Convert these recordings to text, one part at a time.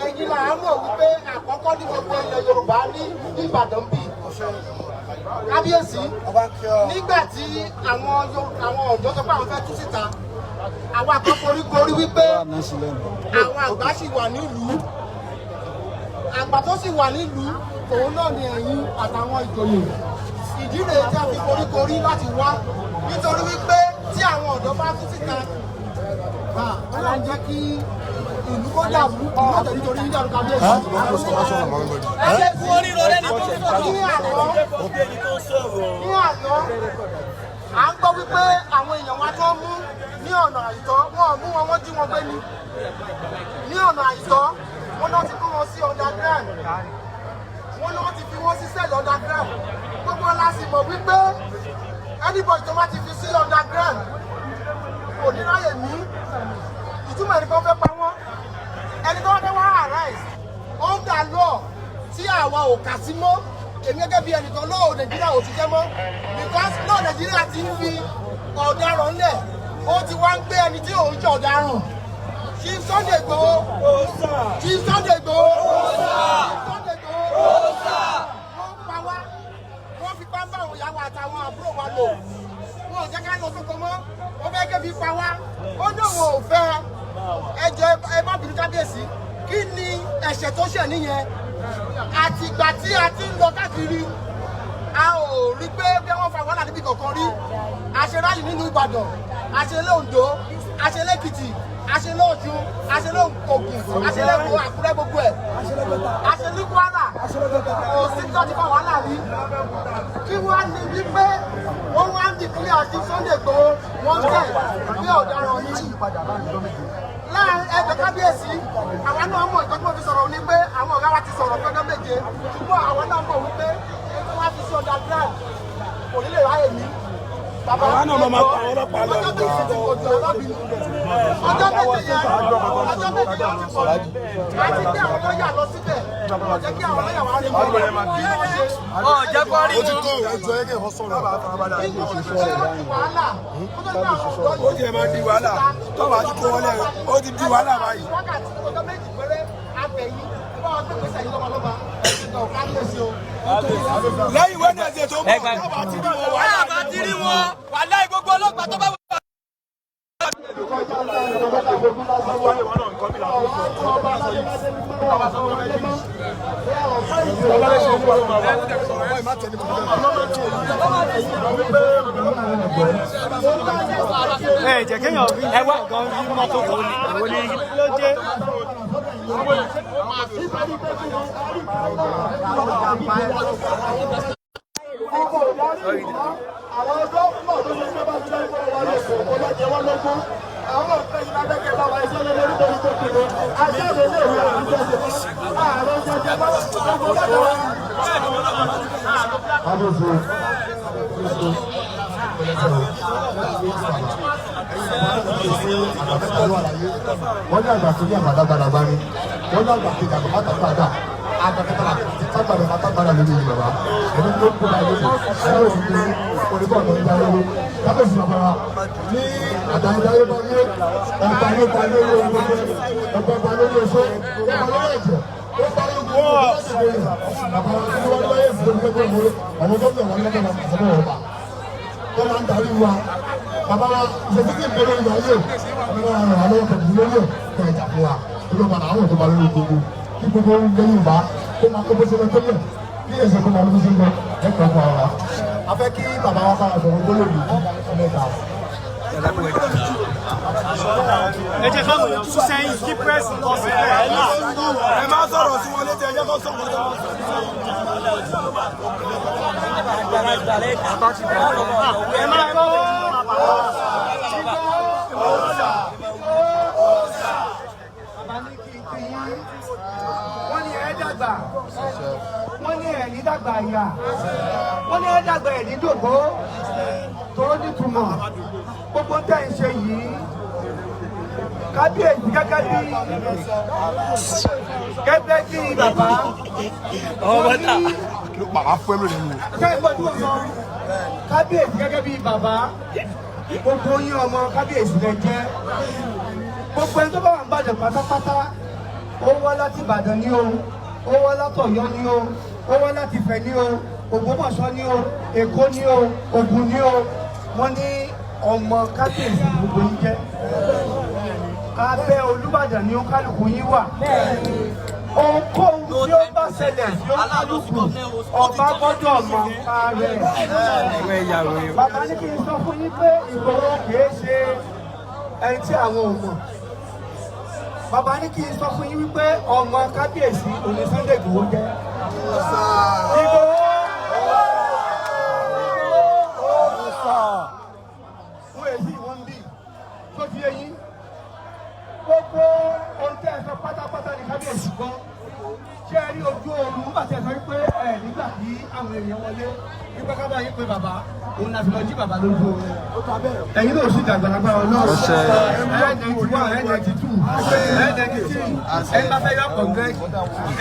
Ẹ̀yin là á mọ̀ wípé àkọ́kọ́ ní gbogbo ilẹ̀ Yorùbá ní Ìbàdàn bíi. Kábíyèsí, nígbà tí àwọn ọ̀dọ́ sọ pé àwọn fẹ́ tú síta, àwa kan foríkorí wípé àwọn àgbà sì wà nílùú. Àgbà tó sì wà nílùú òun náà ni ẹ̀yin àtàwọn ìjòyè. Ìdí rèé tí a fi foríkorí láti wá, nítorí wípé tí àwọn ọ̀dọ́ bá tú síta, Ọlọ́run jẹ́ kí ìlú kó dàrú, ìlú ọ̀tẹ̀ nítorí yíyàrú. Kábíyèsí, ní àná à ń gbọ́ wípé àwọn èèyàn wa tó mú ní ọ̀nà àìtọ́, wọn ò mú wọn, wọ́n jí wọn gbé ni ní ọ̀nà àìtọ́. Wọn náà ti kó wọn sí underground, wọn náà ti fi wọn sí cell underground. Gbogbo wọn la sì mọ̀ wípé anybody tó bá ti fi sí underground kò ní ráyè mí. Ìtumọ̀ ẹni kan fẹ́ pa wọ́n, ẹni tó wá fẹ́ wá arise under law tí àwa ò kà sí mọ́. Èmi gẹ́gẹ́ bí ẹnìkan, law Nàìjíríà ò ṣiṣẹ́ mọ́, because law Nàìjíríà ti ń fi ọ̀daràn ńlẹ̀, ó ti wá ń gbé ẹni tí òun ṣe ọ̀daràn. Chief Sunday Igboho, Chief Sunday Igboho, Chief Sunday Igboho, wọ́n pa wá, wọ́n fi pàmbá àwọn ìyàwó àtàwọn àbúrò wa lò. Wọn ò jẹ́ ká lọ sóko mọ́. Wọ́n fẹ́ kébi pa wá. Ó ní òun ò fẹ́. Ẹ jọ̀ọ́, ẹ má bínú, kábíyèsí. Kí ni ẹ̀ṣẹ̀ tó ṣẹ̀ níyẹn? Àtìgbà tí a ti ń lọ káàkiri, a ò rí pé bí wọ́n fa wàhálà níbi kankan rí. A ṣe rally nínú Ìbàdàn, a ṣe lóńdó, a ṣe lẹ́kìtì, a ṣe lọ́ọ̀ṣun, a ṣe lóògùn, a ṣe lẹ́kọ̀ọ́, Àkúrẹ́, gbogbo ẹ̀, a ṣe ní Kwara. Kò sí tó ti fa wàhálà rí. Kí wọ́n á ní wípé wọ́n wá ń declare àti Sunday Igboho wọ́n tẹ̀ bí ọ̀daràn ní láàrin ẹgbẹ́. Kábíyèsí, àwa náà mọ̀. Ìtọ́jú wọn fi sọ̀rọ̀ ní pé àwọn ọ̀gá wa ti sọ̀rọ̀ pẹ́jọ́ 7, ṣùgbọ́n àwa náà mọ̀ wípé ẹni tó wá fi sí underground kò ní lè ráyè mí. Bàbá, Àwa náà máa pa àwọn ọlọ́pàá lọ. Ọjọ́ 7 ti pọ̀ jù, alábìínú. Ọjọ́ 7 yẹn, ọjọ́ 7 yẹn ti pọ̀ jù. A ti gbé àwọn lọ́ọ̀yà lọ síbẹ̀. Kò jẹ́ kí àwọn lọ́ọ̀yà wa rí wọn. Kí wọ́n ṣe? Ọ̀ jẹ́ kó rí Ó ti wọn. tó ẹjọ́ ẹgẹ́ ìfọ́ sọ̀rọ̀. Wàhálà. Ó ti ẹ̀ máa di wàhálà tọ́wọ́ àti kó wọlé, ó ti di wàhálà báyìí. Wákàtí ọjọ́ 2 péré abẹ̀yìn bá wọn gbé gbèsè yìí lọ́balọ́ba. Ẹ̀sìn náà, kábíyèsí o. Lẹ́yìn Wednesday tó bọ̀, tọ́wọ́ àti rí wọn, wàhálà. Bá ti rí wọn, wàláhì, gbogbo ọlọ́pàá tó bá wà. Ẹ jẹ́ kéèyàn rí ẹ wá gan rí mọ́tò tó ní ìwọ ní ló dé. Àwọn gómìnà tó ṣe sábà ti dájú pé wọ́n lè sọ kó lọ jẹ wọ́n lógún. Àwọn òfin yìí lábẹ́kẹ̀ bá wa iṣẹ́ lórí torí tó kéré aṣáájú ilé ìwé àwùjọ ṣe ààrẹ jẹjẹ bá gbogbo lọ́dọ̀. Kábíyèsí, wọ́n ní àgbà tó ní àgbàdàgbàdàgbà ni wọ́n ní àgbà kejì, àgbà mátàgbàdà, àgbà kẹtàlá tágbàdà mátàgbàdà lórí ìlú. Bàbá ẹni tó kó bá yé ẹni òsì ní onígbà ọ̀nà ìyá lórí. Kábíyèsí, bàbá wa ní àdáyédáyé bá yé ọba ló ba lórí ọba, ọba ba lórí oṣó, ọba lórí ẹ̀jẹ̀, ó bá lórí gbogbo ọba. Bàbá wa tí wọ́n lọ́yẹ̀ fún àwọn gómìnà wọn lọ́gbọ̀n àwọn ọba tó máa ń darí wa. Bàbá wa, ìṣèjì tí ń bẹ̀rẹ̀ ìgbà yìí, bàbá wa ràn wá lọ́wọ́ pẹ̀lú lórí ẹ̀ kẹ́ ẹ̀jà fún wa. Olú padà àwọn tó bá lórí gbogbo kí gbogbo ń gbé Yorùbá kó máa kó bó ṣe lọ tẹ́lẹ̀, kí ẹ̀sẹ̀ kó máa lọ bó ṣe ń lọ ẹ̀kọ́ fún wa. A fẹ́ kí bàbá wa bá wa sọ̀rọ̀ gbólóhùn mẹ́ta. Ẹ jẹ́ káwọn èèyàn sún sẹ́yìn kí press kọ sílẹ̀. Ẹ má sọ̀rọ̀ sí wọn létí, ẹ jẹ́ kó sọ̀rọ̀. Ẹ máa gbọ́. Bàbá ní kí n kí yín. Wọ́n ní ẹ dàgbà, wọ́n ní ẹ̀ ní dàgbà ìyá, wọ́n ní ẹ dàgbà ẹ̀ ní dògbó tóró nítumọ̀ gbogbo tẹ̀ ń ṣe yìí. Kábíyèsí, gẹ́gẹ́ bí bàbá Ọmọ bàtà. Bàbá fún ẹ lónìí nù. Kẹ́hìn gbọ́dọ̀ tó sọ. Kábíyèsí, gẹ́gẹ́ bí bàbá, gbogbo yín ọmọ kábíyèsí lẹ jẹ́. Gbogbo ẹni tó bá wà ń bàjẹ́ pátápátá, Ó wá láti Ìbàdàn ní o, ó wá látọ̀yọ́ ní o, ó wá láti Ifẹ̀ ní o, Ògbómọ̀ṣọ́ ní o, Èkó ní o, Ògùn ní o. Wọ́n ní ọmọ kábíyèsí gbogbo yín jẹ́. Abẹ́ Olúbàdàn ni ó kálukú yín wà. Ohunkóhun tí ó bá ṣẹlẹ̀ sí ó kálukú, ọba gbọ́dọ̀ mọ̀ nípa rẹ̀. Bàbá ní kí n sọ fún yín pé Ìgbòho kìí ṣe ẹni tí àwọn ò mọ̀. Bàbá ní kí n sọ fún yín wípé ọmọ kábíyèsí òní Sunday Ìgbòho jẹ́. Ìgbòho! Wọ́n èsì wọ́n ń bì tó ti yé yín. Gbogbo ohun tẹ́ ẹ sọ pátápátá ní kábíyèsí gbọ́. Ṣé ẹ rí ojú oorun nígbà tí ẹ sọ wípé ẹ nígbà tí àwọn èèyàn wọlé wípé ká bá yín pé bàbá òun láti lọ jí bàbá lójú oorun? Ẹ̀yin náà sì dàgbà lágbára Ọlọ́run. Ẹ̀ 91, ẹ̀ 92, ẹ̀ 93, ẹ̀ bá fẹ́ yọ kọ̀ǹgẹ́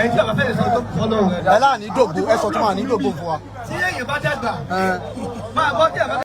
ẹ̀ tí bàbá fẹ́ lè sọ tó fọlọ́run. Ẹ láà ní dògbò, ẹ sọ tó máa ní dògbò fún wa. Tí èèyàn bá dàgbà máa gbọ́ tí ẹ bá.